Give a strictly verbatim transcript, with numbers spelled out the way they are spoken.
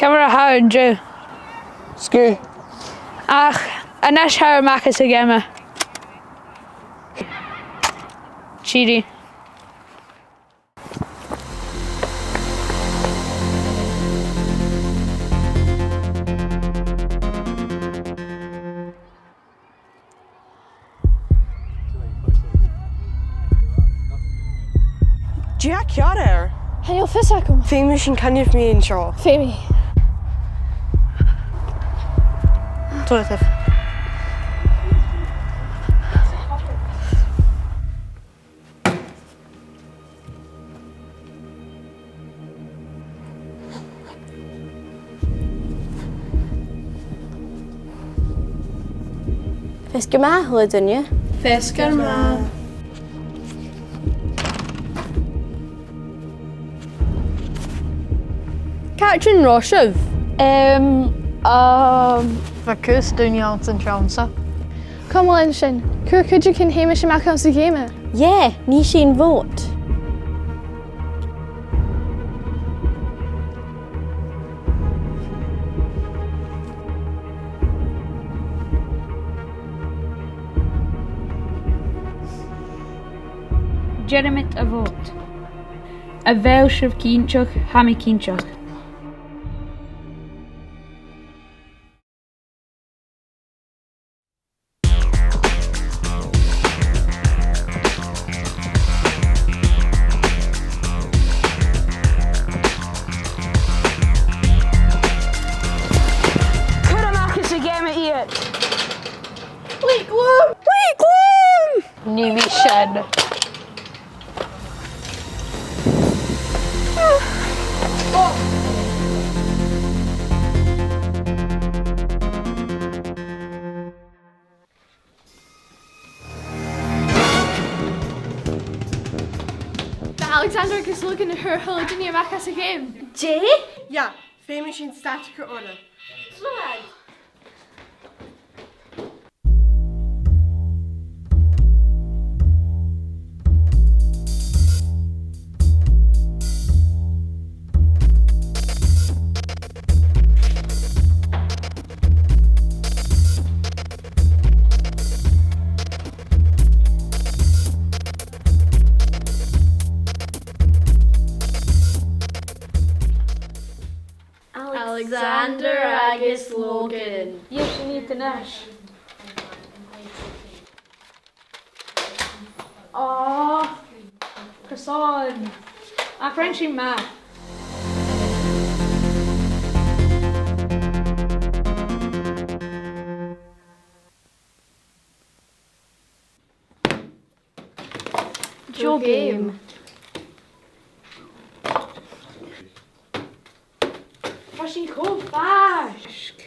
Ciamar a tha thu an-diugh? Sgìth. Ach a-nis tha thu a-mach às a' gheama. Tìoraidh. Dè tha ceàrr air? Chan eil fhios agam. Feumaidh sinn coinneamh mu dheidhinn seo. Feumaidh. Dòigh. Feasgar math, a h-uile duine. Feasgar math. Càit an robh sibh? Em, um, bha cus daoine anns an t-seann seo. Coma leinn sin, cuir cuideigin Sheumais a-mach às a' gheama. Yeah, nì sinn vote. Dèanamaid a' vote. A bheil sibh cinnteach? Tha mi cinnteach. Cuir a-mach às a' gheama iad. Leig lom! Leig lom! Nì mi sin. Tha Alexander agus Logan a' toirt a h-uile duine a-mach às a' gheama. Dè? Yeah, feumaidh sinn stad aca orra. Slán! Alexander agus Logan. Dhìochuimhnich iad a-nis. Ò, croissant. Ach rinn sinn math. Deagh gheama. Tha sinn cho faisg.